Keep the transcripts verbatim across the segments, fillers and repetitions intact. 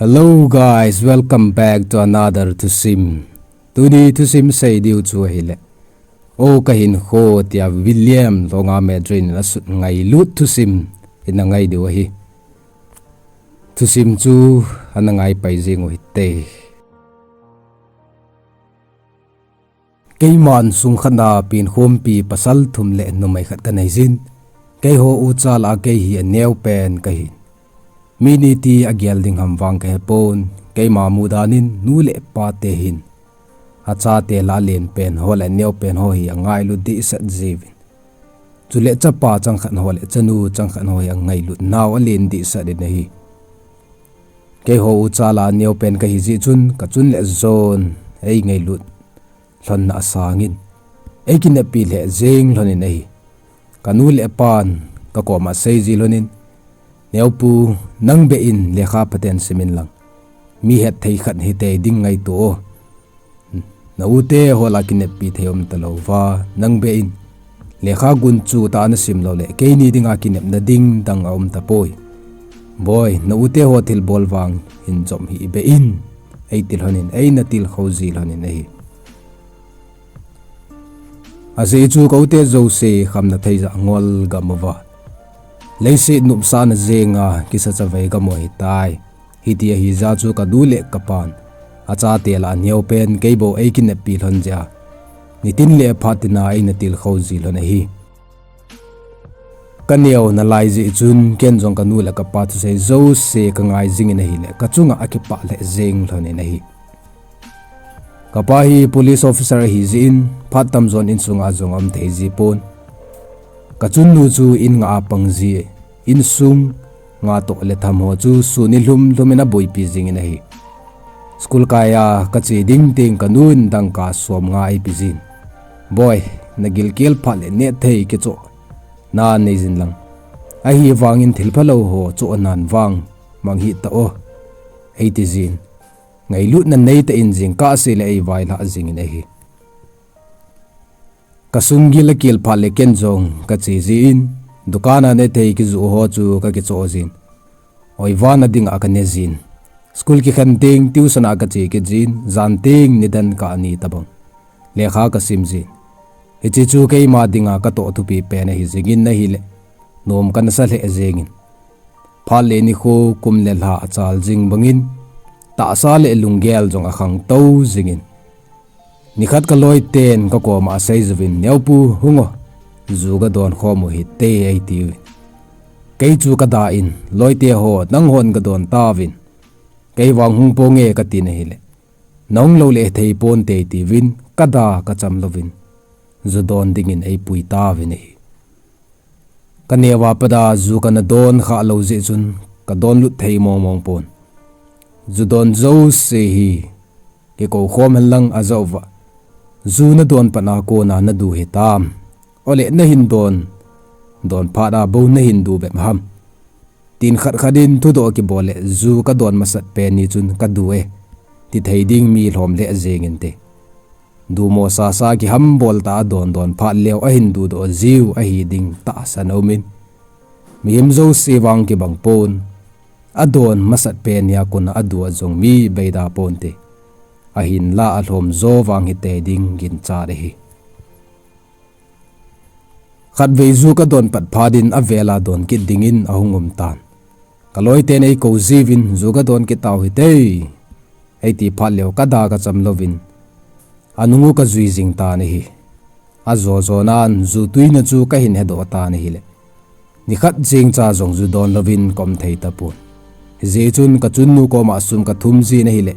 Hello guys, welcome back to another thusim. Tuni thusim sei diu chu ahile, O Kahinkho tia William Hlonga Madrin in asut ngailut thusim ina ngai diu ahi. Thusim chu ana ngai pai jing u hite. Keiman sung khat a penkhompi pasal thum le numei khat kanei jin. Keiho uchal a kei hi aneo pen kahin. Mi ni ti agel ding ham vang kahe pon. Keima mudan in nu le pa te hin achate lah a alen pen ho le aneo pen ho hi angailut dehset jiuvin. Chule chapa changkhat ho le chanu changkhat ho hi angailut nau alen dehset in ahi. Keiho uchal a aneo pen kahi jeh chun kachun le jon eingailut lhonna asangin eikineppi lheh jeng lhonin ahi. Kanu le pan kakoma asei ji lhonin, Neopu, nang beh in lekha phaten simin lang, mi hetthei khat hitei ding ngaito o. Na ute ho lah a kineppi thei um talouva, nang beh in lekha gunchu tah a nasim lou leh keini dinga kinepna ding dang aum tapoi. Boi, na ute ho thilbol vang hin jom hih beh in, eiti lhonin eina tilkhou ji lhonin ahi. Ajeh chu ka ute jouse khamna thei jah ngol gam uva, leiset nopsahna jenga kisa chavei gam u ahitai. Hiti ahi jeh chun kanu le kapan achate lah a aneo pen keibou eikineppi lhon jeh a nitin le phat tina eina tilkhou ji lhon ahi. Kaneo nalai jeh chun ken jong kanu le kapa thusei jouse kangai jingin ahile kachunga akipah lheh jeng lhonin ahi. Kapa hi police officer ahi jeh in phat tamjon insunga jong aum thei ji pon. Kachunnu chu in nga a pang ji, insung nga toh le tham ho chu sun nilhum lhum in aboipi jingin ahi. School kai a kache ding teng kanun dangka som nga eipe jin, Boi, nagilkel phat le nehthei kichoh na nei jin lang, ahivangin thil phalou ho choh nan vang mang hih tao, eiti jin. Ngailutna neitah in jingkah seh le eivailhah jingin ahi. Kasunggil akel phat le ken jong kache jin, dukan a nehthei kijoh ho chu kakichoh jin, oivana dinga kane jin. School kikhen teng tuition a kache kit jin, jan teng nidan kah ni tobang lekha kasim jin. Hiche chu keima dinga katoh thupi pen ahi jingin ahile nom kanasa lheh jengin, phat le nikho kum le lha achal jing bangin tahsa le lunggel jong akhangtou jingin, nikhat kaloiten kakoma asei jouvin, Neopu, hung o, ju gadon khom u hite, eitiuvin. Kei chu kada in, Loite ho, nanghon gadon tauvin, keivang hung ponge, katin ahile, Nahung lou le thei ponte, eitiuvin, kada kacham louvin ju don dingin eipui tauvin ahi. Kaneo a pat a ju kana don khah lou jeh chun kadon lut thei mong mong pon. Ju don jouse hi kikou khom henlang, ajeh uva ju nadon pat a kona nadu hitam, ole nahin don, don phat a bou nahin du bep ham, tin khat khat in thudoh kibol le ju kadon masat pen ni chun kadu e, tithei ding mi lhom lheh jengin te. Dumo sasa kihambol tah a don don phat leu ahin dudoh jiu ahi ding tahsan aumin, mihem jouse vang kibang pon. Adon masat pen nia kona adu a jong mi beida ponte. Ahinla alhom jo vang hite ding ginchat ahi. Khatvei ju kadon pat phat in avela don kit dingin ahung um tan. Kaloiten eikou jiuvin, ju gadon kit tau hite, eiti phat leu kada kacham louvin anung u kajui jing tan ahi. Ajo jo nan ju tuina chu kahin hedoh tan ahile, nikhat jengcha jong ju don louvin kaum thei tapon. Hijeh chun kachunnu koma sum kathum jin ahile,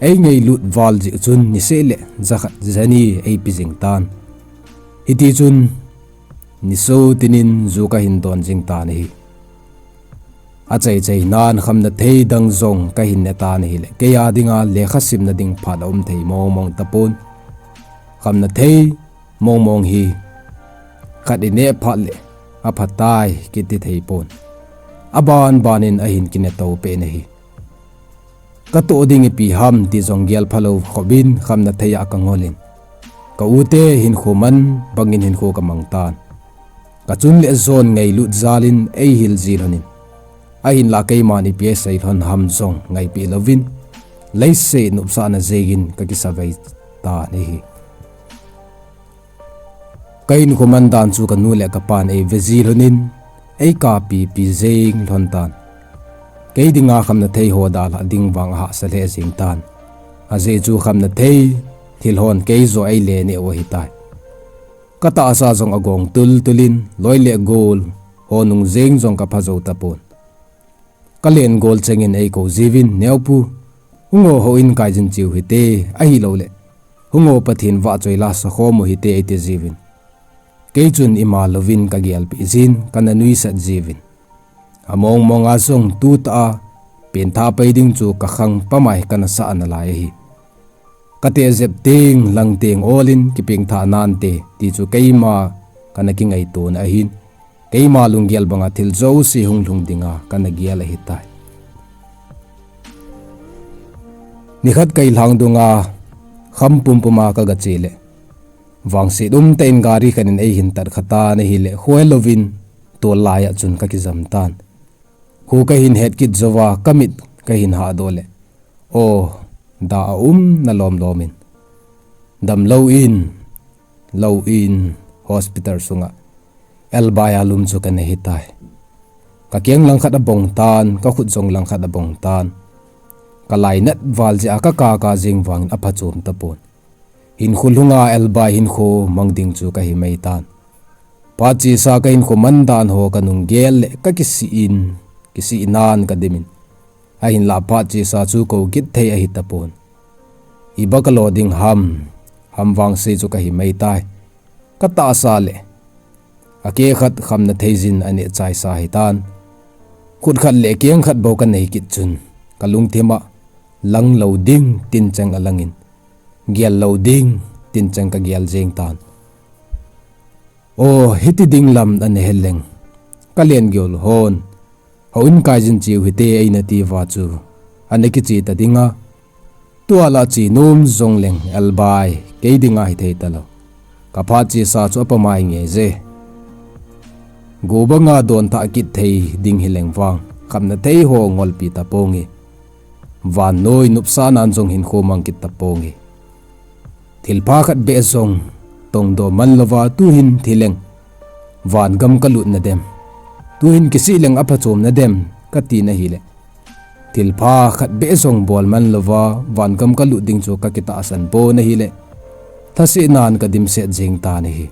eingailut val jeh chun niseh le jakhat jani eipe jing tan. Hitichun niso tinin ju kahin don jing tan ahi. Achai chai nan khamna thei dang jong kahin ne tan ahile, keia dinga lekha simna ding phat aum thei mong mong tapon. Khamna thei mong mong hi khat ineh phat le aphatai kiti thei pon. Aban ban in ahin kine to pen ahi. Katoh ding ipi ham ti jong gel phalou khopin khamna thei a kangol in, ka ute hinkho man bangin hinkho kamang tan. Kachun le jon ngailut jal in eihil ji lhonin, Ahinlah keiman ipi asei lhon ham jong ngaipeh louvin, leiset nopsahna jengin kakisavei tan ahi. Kahinkho mandan chu kanu le kapan eive ji lhonin, eikapipi jeng lhon tan. Kei dinga khamna thei ho dalhah ding vang ahahsa lheh jeng tan. Ajeh chu khamna thei thil hon kei joh eile neh u ahitai. Katahsa jong agong tultulin, loi le gol ho nung jeng jong kapha jou tapon. Kalen gol chengin eikou jiuvin, "Neopu, hung o, houin kaijin cheu hite, ahilouleh hung o, Pathen vahchoi la sakhom u hite," eiti jiuvin. Kei chun ima louvin kagelpeh jin, kana nuisat jiuvin. Among monga jong tutah a pengthah pei ding chu kakhang pamai kana sah nalai ahi. Kateh jep teng lang teng olin kipengthah nante ti chu keima kana kingaitona ahin, keima lunggel banga thil jouse hung lhung dinga kana gel ahitai. Nikhat kailhang dunga kham pumpuma kagache leh, vangset umtah in gari khat in eihin tat khatan ahileh, khohelouvin tol laiya chun kakijam tan. Kho kahin het kit jouva kamit kahin hahdoh leh, o, dah aum nalom lomin, damlou in, lou in, hospital sunga elbai a lum chu kana hitai. Kakeng langkhat abong tan, kakhut jong langkhat abong tan. Kalainat val jeh a kakaka jeng vangin aphachom tapon. Hinkho lhunga elbai hinkho mang ding chu kahi maitan. Phat chesa kahinkho mandan ho kanung gel leh kakisih in, kisih nan kadimin. Ahinlah phat chesa chu kou kit thei ahitapon. Iba kalo ding ham, ham vangse chu kahi maitai. Katahsa leh, akeh khat khamna theijin aneh chaisa ahitan. Khut khat leh keng khat bou kanei kit chun, kalungthima langlou ding tincheng alangin, gellou ding tincheng kagel jeng tan. O, hiti ding lam ana heleng, kalen gol hon, houin kaijin cheu hite eina tiuva chu ana kiche ta dinga, tua lah che nom jongleng elbai kei dinga hithei talou. Kaphat chesa chu apamai nge je. Go banga donthah kit thei ding hileng vang, khamna thei ho ngolpi taponge. Vannoi nopsahnan jong hinkho mang kit taponge. Thilpha khat beh jong tongdoh manlouva tuhin thileng vangam kalut nadem, tuhin kisih leng aphachom nadem, kati nahileh, thilpha khat beh jong bol manlouva vangam kalut ding chu kakitahsan pon ahileh, lhasehnan kadimset jeng tan ahi.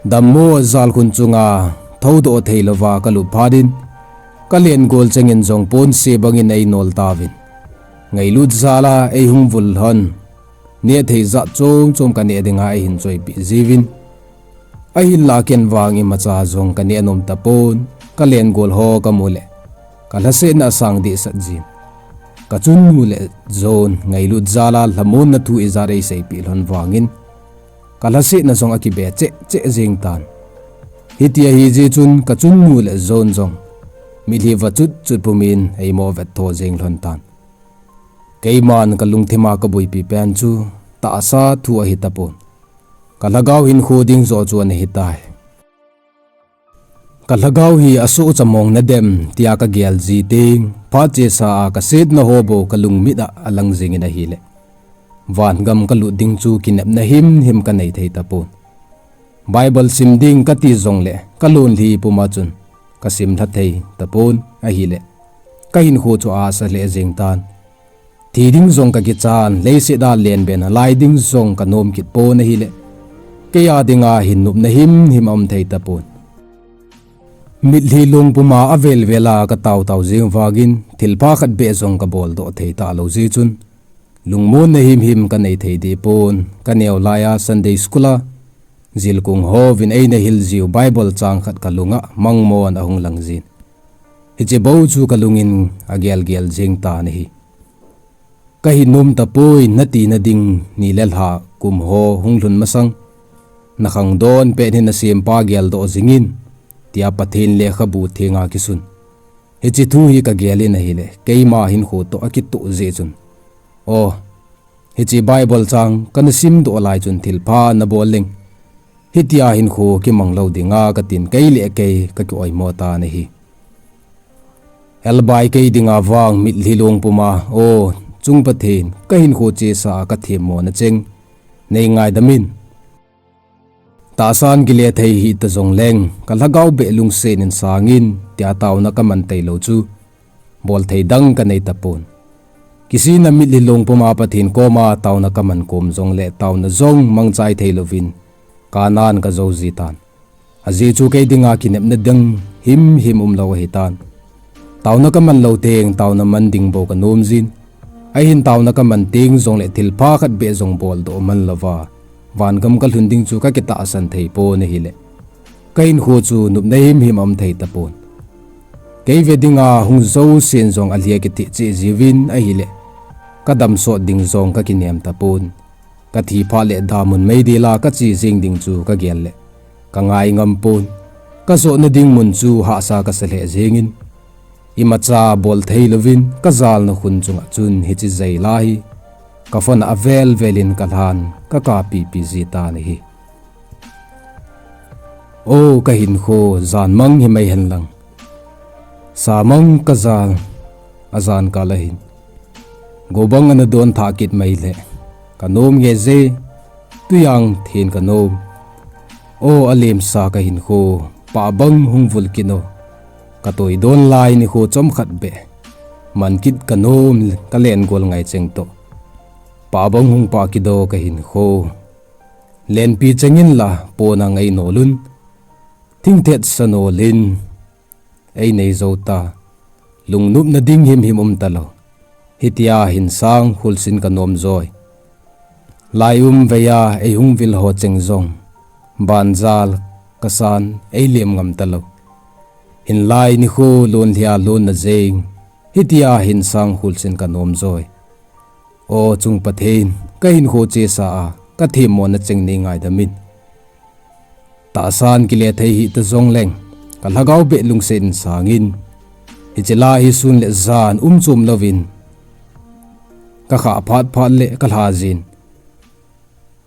Dammo jalkhun chunga thoudoh theilouva kalut phat in, kalen gol chengin jong ponse bangin einol tauvin, ngailut jala eihung vullhon, neh thei jat chom chom kaneh dinga eihin choipeh jiuvin. Ahinlah ken vang imacha jong kaneh nom tapon, kalen gol ho kamu leh kalhasehna asang dehset jin. Kachunnu le John ngailut jala lhamonna thu ijat eiseipeh lhon vangin, kalhasehna jong akibe cheh cheh jeng tan. Hiti ahijeh chun kachunnu le John jong mitlhi vachut chut pumin eimo vettho jeng lhon tan. Keiman kalungthima kaboipi pen chu tahsa thu ahitapon, kalhagao hinkho ding joh chu ana hitai. Kalhagao hi asohcha mong nadem tia kagel ji teng, phat chesa a kasetna ho bou kalungmit a alang jengin ahileh, vangam kalut ding chu kinepna himhim kanei thei tapon. Bible sim ding kati jongleh kalonlhi puma chun kasim lha thei tapon ahileh, kahinkho chu ahahsa lheh jeng tan. Thi ding jong kakichan, leiset a lenbe nalai ding jong kanom kit pon ahileh, keiya dinga hinnopna himhim aum thei tapon. Mitlhi long puma avel vel a kataotao jeng vangin, thilpha khat beh jong kaboldoh thei talou jeh chun, lungmonna himhim kanei thei dehpon. Kaneo laiya Sunday School a jilkung hovin eina hil jiu Bible chang khat kalunga mangmon ahung lang jin, hiche bou chu kalungin agelgel jeng tan ahi. Kahinom tapoi, natina ding ni le lha kum ho hung lhun masang, nakhangdon pet hi nasempa geldoh jingin, tia Pathen lekhabu thenga kisun. Hiche thu hi kagelin ahileh, keima hinkho toh akitoh jeh chun, o, hiche Bible chang kana simdoh lai chun thilpha nabol leng, hitia hinkho kimang lou dinga katin, kei le kei kaki-oimo tan ahi. Helbai kei dinga vang mitlhi long puma, O Chung Pathen, ka hinkho chesa a ka themmona cheng nei ngaidam in. Tahsan kile thei hita jongleng, ka lhagao beh lungsen in sangin, tia taona ka man tailou chu bol thei dang ka nei tapon. Kisihna mitlhi long puma Pathen koma taona ka man kom jongle taona jong mangchai theilouvin, kanan ka jou jitan. Ajeh chu kei dinga kinepna ding himhim umlou ahitan. Taona ka man lou teng, taona man ding bou ka nom jin. Ahin taona ka man teng jongle thilpha khat beh jong boldoh man louva vangam ka lhun ding chu ka kitahsan thei pon ahile, ka hinkho chu nopna himhim aum thei tapon. Kei ve dinga hung jousen jong alhia kitheh cheh jiuvin ahile, ka damsot ding jong ka kinem tapon. Ka thi phat le damun meidila ka che jeng ding chu ka gel le ka ngai ngam pon. Ka jotna ding mun chu hahsa ka sa lheh jengin, imacha bol theilouvin ka jalna khun chunga chun hiche jaila hi ka phone a avel velin ka lhan ka kapipi jitan ahi. O ka hinkho, jan mang himai henlang, sa mang ka jal, ajan kal ahin, go bang ana don thah kit mai le, ka nom nge je, tuijang then ka nom. O alemsa ka hinkho, pah bang hung vul kit o, ka toi don lai nikho chomkhat beh man kit ka nom, ka len gol ngai cheng toh, pah bang hung pah kit o ka hinkho. Lenpi chengin la pona ngai nolun, thingthetsa nolin ei nei jou ta. Lungnopna ding himhim um talou, hitia hin sang khulsin ka nom joi. Lai umvei a ei hung vil ho cheng jong, banjal kasan ei lem ngam talou. Hinlai nikho lonlhia lonna jeng, hitia hin sang khulsin ka nom joi. O Chung Pathen, ka hinkho chesa a ka themmona cheng nei ngaidam in. Tahsan kile thei hita jongleng, ka lhagao beh lungsen in sangin, hiche la hi sun le jan um chom louvin ka khah phat phat le ka lha jin,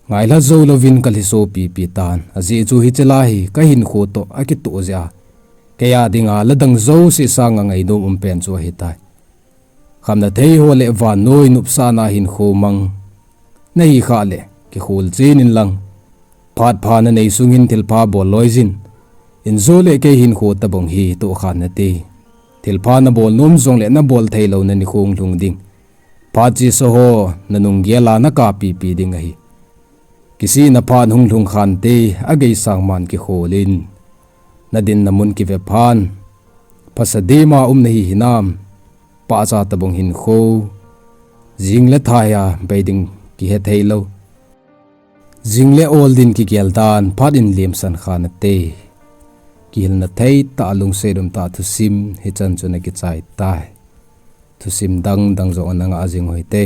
ngailha jou louvin ka lhiso pipi tan. Ajeh chu hiche la hi ka hinkho toh akitoh jeh a, kei a dinga la dang jouse sanga ngainom um pen chu ahitai. Khamna thei ho le vannoi nopsahna hinkho mang nahi khah le kikhol chen inlang, phat pha nanei sungin thilpha bol loi jin. Injo le kei hinkho tabang hi tohkhan nate. Thilpha nabol nom jongle nabol theilouna nikho hung lhung ding, phat chesa ho nanung gel a nakapipi ding ahi. Kisihna phat hung lhung khante, ageisang man kikholin, nadinna mun kive phan, phasa dema um nahi hinam? Pahcha tabang hinkho, jing le thaiya bei ding kihe theilou, jing le ol din kigel dan phat in lemsan kha nate. Kihilna thei tah, lungset um tah thusim hichan chun akichai tai. Thusim dang dang jong ana ngah jing uhite.